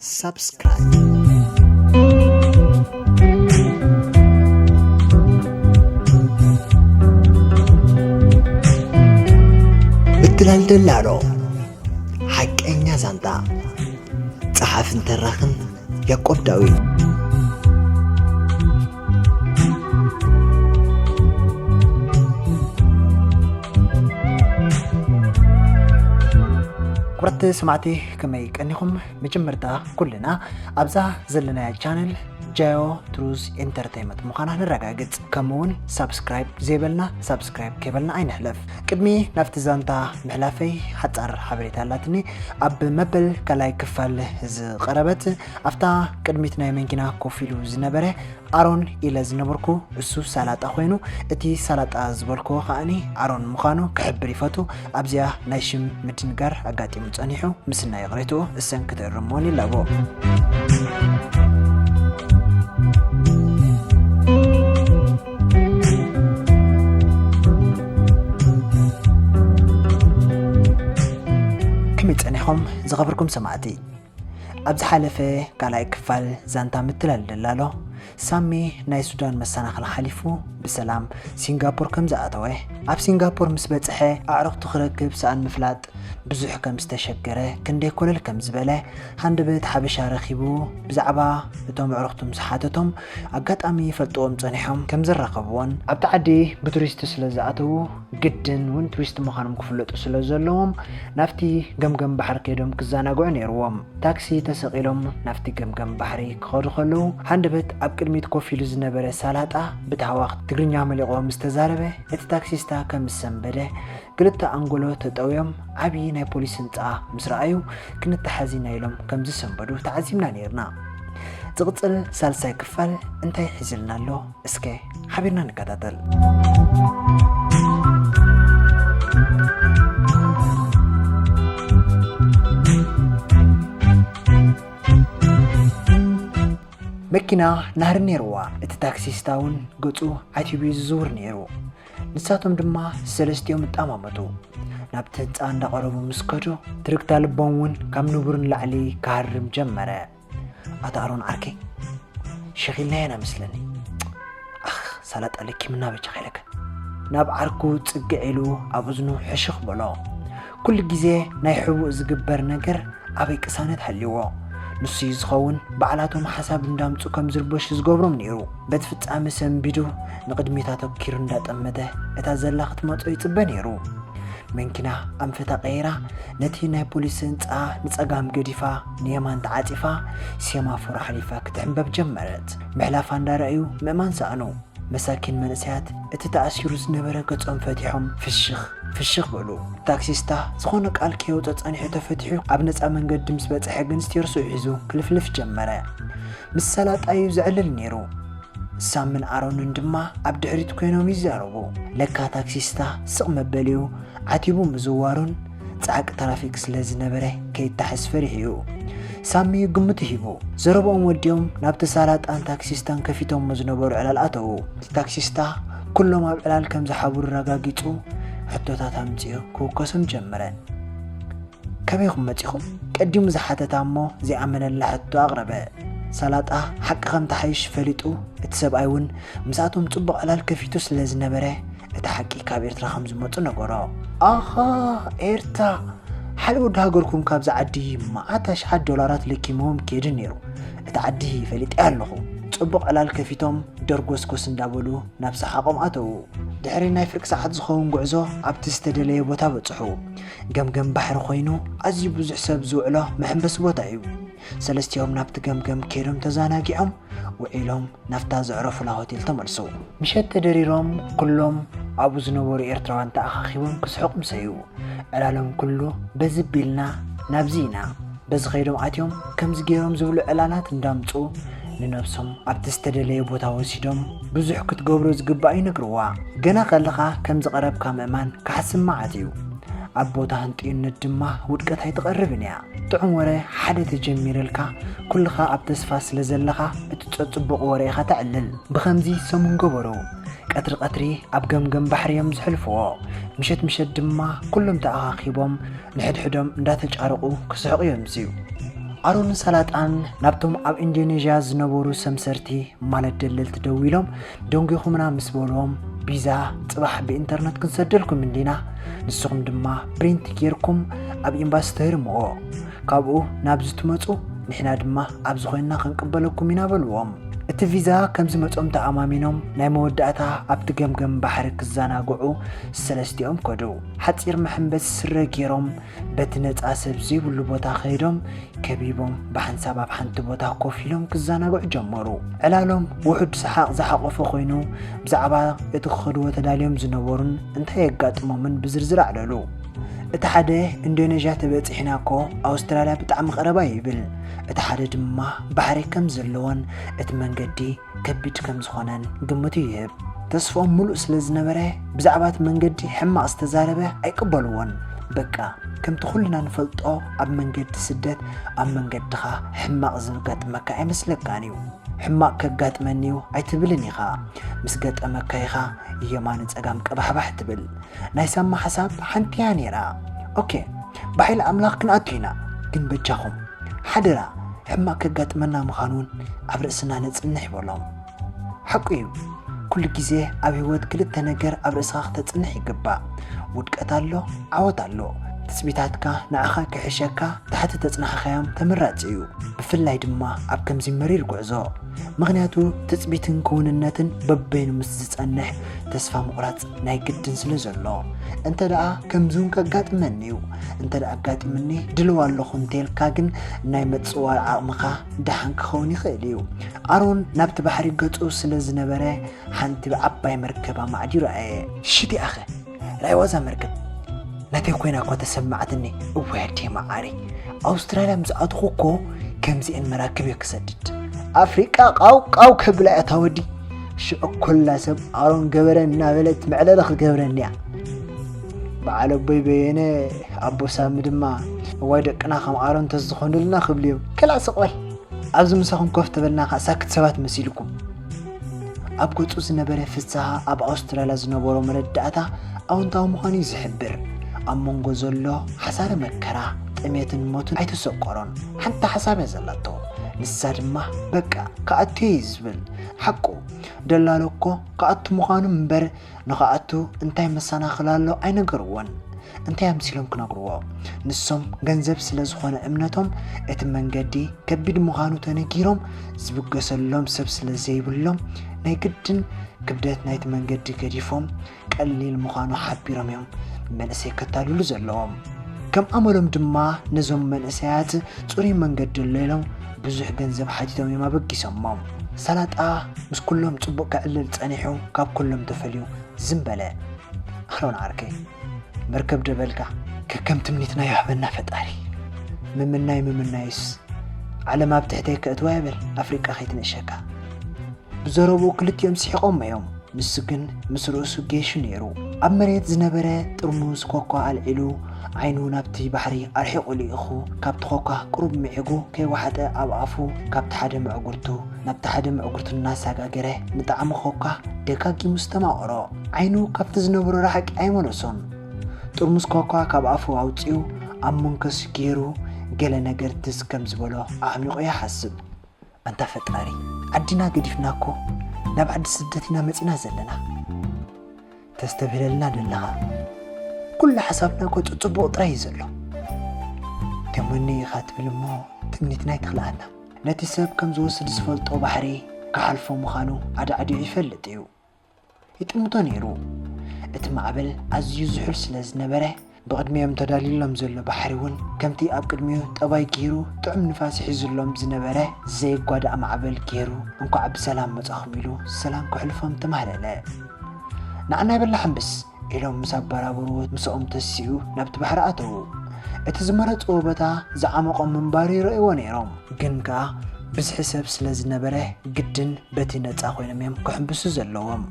ሳብስክራይብ። እትላል ደላሎ ሓቀኛ ዛንታ፣ ጸሓፍን ተራኽን ያዕቆብ ዳዊት። ክቡራት ሰማዕቲ፣ ከመይ ቀኒኹም? መጀመርታ ኩልና ኣብዛ ዘለናያ ቻነል ጃዮ ትሩዝ ኤንተርተይመንት ምዃና ነረጋግጽ። ከምኡ እውን ሳብስክራይብ ዘይበልና ሳብስክራይብ ከይበልና ኣይንሕለፍ። ቅድሚ ናብቲ ዛንታ ምሕላፈይ ሓጻር ሓበሬታ ኣላትኒ። ኣብ መበል ካልኣይ ክፋል ዝቐረበት፣ ኣብታ ቅድሚት ናይ መንኪና ኮፍ ኢሉ ዝነበረ ኣሮን ኢለ ዝነበርኩ እሱ ሳላጣ ኮይኑ፣ እቲ ሳላጣ ዝበልክዎ ከኣኒ ኣሮን ምዃኑ ክሕብር ይፈቱ። ኣብዚኣ ናይ ሽም ምድንጋር ኣጋጢሙ ጸኒሑ፣ ምስናይ ይቕሬትኡ እሰን ክትእርምዎን ይላቦ። ከመይ ጸኒሕኩም ዝኸበርኩም ሰማዕቲ? ኣብ ዝሓለፈ ካልኣይ ክፋል ዛንታ ምትላል ደላሎ፣ ሳሚ ናይ ሱዳን መሰናኽል ሓሊፉ ብሰላም ሲንጋፖር ከም ዝኣተወ፣ ኣብ ሲንጋፖር ምስ በጽሐ ኣዕሩኽቱ ክረክብ ሰኣን ምፍላጥ ብዙሕ ከም ዝተሸገረ፣ ክንደይ ኮለል ከም ዝበለ፣ ሃንደበት ሓበሻ ረኺቡ ብዛዕባ እቶም ኣዕሩኽቱ ምስ ሓተቶም፣ ኣጋጣሚ ይፈልጥዎም ጸኒሖም ከም ዝራኸብዎን ኣብቲ ዓዲ ብቱሪስት ስለ ዝኣተዉ ግድን እውን ቱሪስት ምዃኖም ክፍለጡ ስለ ዘለዎም ናብቲ ገምገም ባሕሪ ከይዶም ክዘናግዑ ነይርዎም። ታክሲ ተሰቒሎም ናብቲ ገምገም ባሕሪ ክኸዱ ከለዉ፣ ሃንደበት ኣብ ቅድሚት ኮፍ ኢሉ ዝነበረ ሳላጣ ብታህዋኽ ትግርኛ መሊቑዎ ምስ ተዛረበ፣ እቲ ታክሲስታ ከም ዝሰንበደ፣ ክልተ ኣንጎሎ ተጠውዮም ዓብዪ ናይ ፖሊስ ህንጻ ምስ ረኣዩ፣ ክንተሓዝ ኢና ኢሎም ከም ዝሰንበዱ ተዓዚብና ነይርና። ዝቕጽል ሳልሳይ ክፋል እንታይ ሒዝልና ኣሎ? እስከ ሓቢርና ንከታተል። መኪና ናህሪ ነይርዋ። እቲ ታክሲስታ እውን ገጹ ዓቲቡ እዩ ዝዝውር ነይሩ። ንሳቶም ድማ ሰለስቲኦም እጣማመቱ። ናብቲ ህንጻ እንዳቐረቡ ምስ ከዱ፣ ትርግታ ልቦም እውን ካብ ንቡር ንላዕሊ ክሃርም ጀመረ። ኣታ ኣሮን ዓርከይ፣ ሸኺልናዮ ኢና መስለኒ። ኣኽ፣ ሳላጣ ለኪምና በጃኻ ኢለካ። ናብ ዓርኩ ጽግዕ ኢሉ ኣብ እዝኑ ሕሽኽ በሎ። ኩሉ ግዜ ናይ ሕቡእ ዝግበር ነገር ኣበይ ቅሳነት ሃልይዎ? ንሱ እዩ ዝኸውን ባዕላቶም ሓሳብ እንዳምጹ ከም ዝርበሹ ዝገብሮም ነይሩ። በቲ ፍጻመ ሰንቢዱ ንቕድሚት ኣተኪሩ እንዳጠመተ እታ ዘላ ክትመጾ ይጽበ ነይሩ። መንኪና ኣንፈታ ቀይራ ነቲ ናይ ፖሊስ ህንጻ ንጸጋም ገዲፋ ንየማን ተዓጺፋ ሴማፎር ሓሊፋ ክትሕንበብ ጀመረት። ምሕላፋ እንዳረኣዩ ምእማን ሰኣኑ። መሳኪን መንእሰያት እቲ ተኣሲሩ ዝነበረ ገጾም ፈቲሖም ፍሽኽ ፍሽኽ በሉ። ታክሲስታ ዝኾነ ቃል ከየውጸ ጸኒሑ ተፈቲሑ ኣብ ነጻ መንገዲ ምስ በጽሐ ግን ስቴርሱ ሒዙ ክልፍልፍ ጀመረ። ምስ ሰላጣ እዩ ዘዕልል ነይሩ። ሳምን ኣሮንን ድማ ኣብ ድሕሪት ኮይኖም ይዛረቡ። ለካ ታክሲስታ ስቕ መበሊኡ ዓቲቡ ምዝዋሩን ጻዕቂ ትራፊክ ስለ ዝነበረ ከይተሓዝ ፈሪሑ እዩ። ሳሚ ግምቱ ሂቡ። ዘረብኦም ወዲኦም ናብቲ ሳላጣን ታክሲስታን ከፊቶሞ ዝነበሩ ዕላል ኣተዉ። እቲ ታክሲስታ ኩሎም ኣብ ዕላል ከም ዝሓብሩ ረጋጊጹ ሕቶታት ኣምጺኡ ክውከሶም ጀመረ። ከመይኹም መጺኹም? ቀዲሙ ዝሓተታ እሞ ዘይኣመነላ ሕቶ ኣቕረበ። ሳላጣ ሓቂ ከም ተሓይሽ ፈሊጡ፣ እቲ ሰብኣይ እውን ምስኣቶም ጽቡቕ ዕላል ከፊቱ ስለ ዝነበረ፣ እቲ ሓቂ ካብ ኤርትራ ከም ዝመጹ ነገሮ። ኣኻ፣ ኤርትራ! ሓደ ወዲ ሃገርኩም ካብዛ ዓዲ መዓት ኣሽሓት ዶላራት ለኪምዎም ከይዱ ነይሩ። እቲ ዓዲ ፈሊጠያ ኣለኹ። ጽቡቕ ዕላል ከፊቶም ደርጎስጎስ እንዳበሉ ናብ ሰሓቖም ኣተዉ። ድሕሪ ናይ ፍርቂ ሰዓት ዝኸውን ጉዕዞ ኣብቲ ዝተደለየ ቦታ በጽሑ። ገምገም ባሕሪ ኮይኑ ኣዝዩ ብዙሕ ሰብ ዝውዕሎ መሐንበሲ ቦታ እዩ። ሰለስቲኦም ናብቲ ገምገም ከይዶም ተዘናጊዖም ውዒሎም ናብታ ዘዕረፉላ ሆቴል ተመልሱ። ምሸት ተደሪሮም ኩሎም ኣብኡ ዝነበሩ ኤርትራውያን ተኣኻኺቦም ክስሕቑ ምሰዩ። ዕላሎም ኩሉ በዚ ቢልና ናብዚ ኢና። በዚ ከይዶም ኣትዮም ከምዚ ገይሮም ዝብሉ ዕላላት እንዳምጹ ንነብሶም ኣብቲ ዝተደለየ ቦታ ወሲዶም ብዙሕ ክትገብሮ ዝግባእ ይነግርዋ። ገና ከለኻ ከም ዝቐረብካ ምእማን ክሓስብ መዓት እዩ። ኣብ ቦታ ህንጥዩነት ድማ ውድቀት ኣይትቐርብን እያ። ጥዑም ወረ ሓደ ተጀሚረልካ ኩልኻ ኣብ ተስፋ ስለ ዘለኻ እቲ ጸጽቡቕ ወረ ኢኻ ተዕልል። ብኸምዚ ሰሙን ገበሩ። ቀትሪ ቀትሪ ኣብ ገምገም ባሕሪ እዮም ዝሕልፍዎ። ምሸት ምሸት ድማ ኩሎም ተኣኻኺቦም ንሕድሕዶም እንዳተጫረቑ ክስሕቑ የምስዩ። ኣሮን ሰላጣን ናብቶም ኣብ ኢንዶኔዥያ ዝነበሩ ሰምሰርቲ ማለት ደለልቲ ደዊሎም፣ ደንጒኹምና ምስ በልዎም፣ ቪዛ ጽባሕ ብኢንተርነት ክንሰደልኩም እንዲና፣ ንስኹም ድማ ፕሪንት ጌርኩም ኣብ ኤምባሲ ተህርምዎ። ካብኡ ናብዚ ትመጹ፣ ንሕና ድማ ኣብዚ ኮይንና ክንቅበለኩም ኢና በልዎም። እቲ ቪዛ ከም ዝመጾም ተኣማሚኖም፣ ናይ መወዳእታ ኣብቲ ገምገም ባሕሪ ክዘናግዑ ሰለስቲኦም ከዱ። ሓጺር መሐንበሲ ስረ ጌሮም፣ በቲ ነጻ ሰብ ዘይብሉ ቦታ ከይዶም፣ ከቢቦም ብሓንሳብ ኣብ ሓንቲ ቦታ ኮፍ ኢሎም ክዘናግዑ ጀመሩ። ዕላሎም ውሑድ ሰሓቕ ዝሓቖፈ ኮይኑ፣ ብዛዕባ እቲ ክኸድዎ ተዳልዮም ዝነበሩን እንታይ የጋጥሞምን ብዝርዝር ኣዕለሉ። እቲ ሓደ፣ "ኢንዶኔዥያ ተበጺሕና እኮ፣ ኣውስትራልያ ብጣዕሚ ቀረባ እዩ" ይብል። እቲ ሓደ ድማ ባሕሪ ከም ዘለዎን እቲ መንገዲ ከቢድ ከም ዝኾነን ግምቱ ይህብ። ተስፋኦም ምሉእ ስለ ዝነበረ፣ ብዛዕባ እቲ መንገዲ ሕማቕ ዝተዛረበ ኣይቅበልዎን። "በቃ፣ ከምቲ ኩልና ንፈልጦ፣ ኣብ መንገዲ ስደት፣ ኣብ መንገድኻ ሕማቕ ዘጋጥመካ ኣይመስለካን እዩ። ሕማቕ ከጋጥመኒ እዩ ኣይትብልን ኢኻ። ምስ ገጠመካ ኢኻ የማን ጸጋም ቀባሕባሕ ትብል። ናይ ሳማ ሓሳብ ሓንቲ እያ ነይራ። ኦኬ፣ ብሓይሊ ኣምላኽ ክንኣቱ ኢና፣ ግን በጃኹም፣ ሓደራ፣ ሕማቕ ከጋጥመና ምዃኑ እውን ኣብ ርእስና ነጽንሕ" ይበሎም። ሓቁ እዩ፣ ኩሉ ግዜ ኣብ ህይወት ክልተ ነገር ኣብ ርእስኻ ክተጽንሕ ይግባእ። ውድቀት ኣሎ፣ ዓወት ኣሎ። ትጽቢታትካ ንዓኻ ክሕሸካ፣ ታሕቲ ተጽናሕኻዮም ተመራጺ እዩ። ብፍላይ ድማ ኣብ ከምዚ መሪር ጉዕዞ። ምኽንያቱ ትጽቢትን ክውንነትን በበይኑ ምስ ዝጸንሕ፣ ተስፋ ምቑራጽ ናይ ግድን ስለ ዘሎ። እንተ ደኣ ከምዚ እውን ከጋጥመኒ እዩ፣ እንተ ደኣ ኣጋጢሙኒ ድልው ኣለኹ እንተልካ ግን፣ ናይ ምጽዋር ዓቕምኻ ደሓን ክኸውን ይኽእል እዩ። ኣሮን ናብቲ ባሕሪ ገጹ ስለ ዝነበረ፣ ሓንቲ ዓባይ መርከብ ኣማዕዲሩ ኣየ። "ሽቲ ኣኸ፣ ራይ ዋዛ መርከብ ናተይ ኮይና እኳ ተሰማዕትኒ። እወ ኣደይ መዓረይ፣ ኣውስትራልያ ምስ ኣትኹ እኮ ከምዚኤን መራክብ እየ ክሰድድ። ኣፍሪቃ ቃው ቃው ከብላ እያ እታ ወዲ። ሽዑ ኩላ ሰብ ኣሮን ገበረ እናበለት መዕለሊ ክገብረኒ እያ። በዓል ኣቦይ በየነ፣ ኣቦ ሳሚ ድማ፣ እዋይ ደቅና ከም ኣሮን ተዝኾኑልና ክብሉ እዮም። ከላ ስቕ በል። ኣብዚ ምሳኹም ኮፍ ተበልና ከኣ ሳክት ሰባት መሲልኩም." ኣብ ገጹ ዝነበረ ፍስሃ ኣብ ኣውስትራልያ ዝነበሮ መረዳእታ ኣወንታዊ ምዃኑ እዩ ዝሕብር። ኣብ መንጎ ዘሎ ሓሳረ መከራ፣ ጥሜትን ሞትን ኣይተሰቆሮን። ሓንቲ ሓሳብ እያ ዘላቶ። ንሳ ድማ፣ "በቃ፣ ክኣቱ እየ" እዩ ዝብል። ሓቁ፣ ደላሎ እኮ ክኣቱ ምዃኑ እምበር፣ ንኽኣቱ እንታይ መሰናኽል ኣሎ ኣይነገርዎን። እንታይ ኣምሲሎም ክነግርዎ? ንሶም ገንዘብ ስለ ዝኾነ እምነቶም፣ እቲ መንገዲ ከቢድ ምዃኑ ተነጊሮም፣ ዝብገሰሎም ሰብ ስለ ዘይብሎም፣ ናይ ግድን ክብደት ናይቲ መንገዲ ገዲፎም፣ ቀሊል ምዃኑ ሓቢሮም እዮም መንእሰይ ከታልሉ ዘለዎም። ከም ኣመሎም ድማ ነዞም መንእሰያት ጽሩይ መንገዲ ኣሎ ኢሎም ብዙሕ ገንዘብ ሓቲቶም እዮም ኣበጊሶሞም። ሰላጣ ምስ ኩሎም ጽቡቕ ከዕልል ጸኒሑ ካብ ኩሎም ተፈልዩ ዝም በለ። ኣሮን ዓርከይ፣ መርከብ ደበልካ ከከም ትምኒትና ይሃበና ፈጣሪ። ምምናይ ምምናይስ ዓለም ኣብ ትሕተይ ከእትዋ ይበል ኣፍሪቃ ከይትንእሸካ። ብዘረብኡ ክልቲኦም ስሒቖም እዮም። ንሱ ግን ምስ ርእሱ ጌሹ ነይሩ። ኣብ መሬት ዝነበረ ጥርሙዝ ኮካ ኣልዒሉ ዓይኑ ናብቲ ባሕሪ ኣርሒቑ ልኢኹ፣ ካብቲ ኮካ ቁሩብ ምዒጉ ከይወሓጠ ኣብ ኣፉ ካብቲ ሓደ ምዕጉርቱ ናብቲ ሓደ ምዕጉርቱ እናሰጋገረ ንጣዕሚ ኮካ ደጋጊሙ ዝተማቐሮ። ዓይኑ ካብቲ ዝነበሮ ርሓቂ ኣይመለሶን። ጥርሙዝ ኮካ ካብ ኣፉ ኣውጺኡ ኣብ መንከሱ ገይሩ ገለ ነገር ትዝ ከም ዝበሎ ኣዕሚቑ ይሓስብ። ኣንታ ፈጣሪ፣ ዓድና ገዲፍና እኮ ናብ ዓዲ ስደት ኢና መጺና ዘለና። ተስተብህለልና ደለኻ። ኩሉ ሓሳብና እኮ ጽቡቕ ጥራይ እዩ ዘሎ። ተመኒ ኢኻ ትብል እሞ ትምኒትና ኣይትኽልኣና። ነቲ ሰብ ከም ዝወስድ ዝፈልጦ ባሕሪ ክሓልፎ ምዃኑ ኣዳዕዲዑ ይፈልጥ እዩ። ይጥምቶ ነይሩ። እቲ ማዕበል ኣዝዩ ዝሑል ስለ ዝነበረ፣ ብቕድሚኦም ተዳልዩሎም ዘሎ ባሕሪ እውን ከምቲ ኣብ ቅድሚኡ ጠባይ ገይሩ ጥዑም ንፋስ ሒዙሎም ዝነበረ ዘይጓዳእ ማዕበል ገይሩ፣ "እንኳዕ ብሰላም መጻኹም" ኢሉ ሰላም ከሕልፎም ተማህለለ። "ንዓና ይበላ ሓምብስ" ኢሎም ምስ ኣበራበርዎ፣ ምስኦም ተሲኡ ናብቲ ባሕሪ ኣተዉ። እቲ ዝመረጽዎ ቦታ ዝዓመቖም ምንባሩ ይረእይዎ ነይሮም። ግን ከኣ ብዝሒ ሰብ ስለ ዝነበረ ግድን በቲ ነጻ ኮይኖም እዮም ክሕምብሱ ዘለዎም።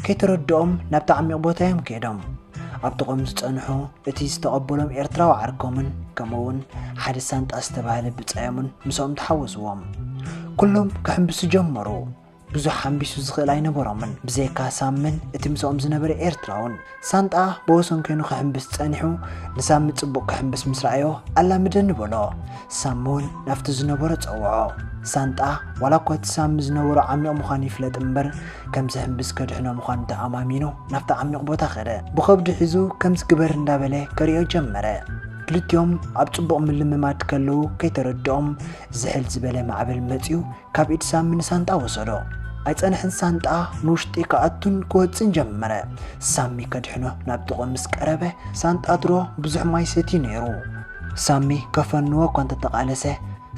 ከይተረድኦም ናብቲ ዓሚቕ ቦታ እዮም ከይዶም። ኣብ ጥቕኦም ዝጸንሑ እቲ ዝተቐበሎም ኤርትራዊ ዓርኮምን ከምኡውን ሓደ ሳንጣ ዝተባህለ ብጻዮምን ምስኦም ተሓወስዎም። ኩሎም ክሕምብሱ ጀመሩ። ብዙሕ ሓንቢሱ ዝኽእል ኣይነበሮምን። ብዘይካ ሳምን እቲ ምስኦም ዝነበረ ኤርትራውን። ሳንጣ ብወሰን ኮይኑ ክሕንብስ ጸኒሑ፣ ንሳሚ ጽቡቕ ክሕንብስ ምስ ረኣዮ፣ ኣላምደኒ በሎ። ሳሚ እውን ናብቲ ዝነበሮ ጸውዖ። ሳንጣ ዋላ እኳ እቲ ሳሚ ዝነበሮ ዓሚቕ ምዃኑ ይፍለጥ እምበር፣ ከም ዝሕንብስ ከድሕኖ ምዃኑ ተኣማሚኑ ናብቲ ዓሚቕ ቦታ ከደ። ብኸብዱ ሒዙ ከምዚ ግበር እንዳበለ ከርእዮ ጀመረ። ክልቲኦም ኣብ ጽቡቕ ምልምማድ ከለዉ ከይተረድኦም ዝሕል ዝበለ ማዕበል መጺኡ ካብ ኢድ ሳሚ ንሳንጣ ወሰዶ። ኣይጸንሕን ሳንጣ ንውሽጢ ክኣቱን ክወጽን ጀመረ። ሳሚ ከድሕኖ ናብ ጥቕኡ ምስ ቀረበ ሳንጣ ድሮ ብዙሕ ማይ ሰትዩ ነይሩ። ሳሚ ከፈንዎ እኳ እንተተቓለሰ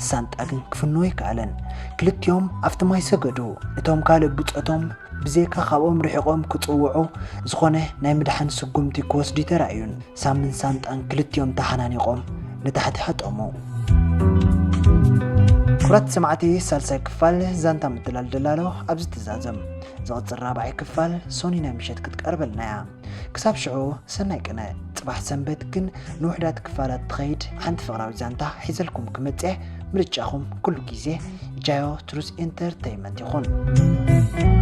ሳንጣ ግን ክፍንዎ ኣይከኣለን። ክልቲኦም ኣብቲ ማይ ሰገዱ። እቶም ካልእ ብጾቶም ብዘይካ ካብኦም ርሒቖም ክጽውዑ ዝኾነ ናይ ምድሓን ስጉምቲ ክወስዱ ተራእዩን። ሳምን ሳንጣን ክልቲኦም ተሓናኒቖም ንታሕቲ ሓጠሙ። ክቡራት ሰማዕቲ፣ ሳልሳይ ክፋል ዛንታ ምትላል ደላሎ ኣብዚ ትዛዘም። ዝቕጽል ራብዓይ ክፋል ሶኒ ናይ ምሸት ክትቀርበልና እያ። ክሳብ ሽዑ ሰናይ ቅነ። ጽባሕ ሰንበት ግን ንውሕዳት ክፋላት ትኸይድ ሓንቲ ፍቕራዊት ዛንታ ሒዘልኩም ክመጽእ። ምርጫኹም ኩሉ ግዜ ጃዮ ትሩዝ ኤንተርተይመንት ይኹን።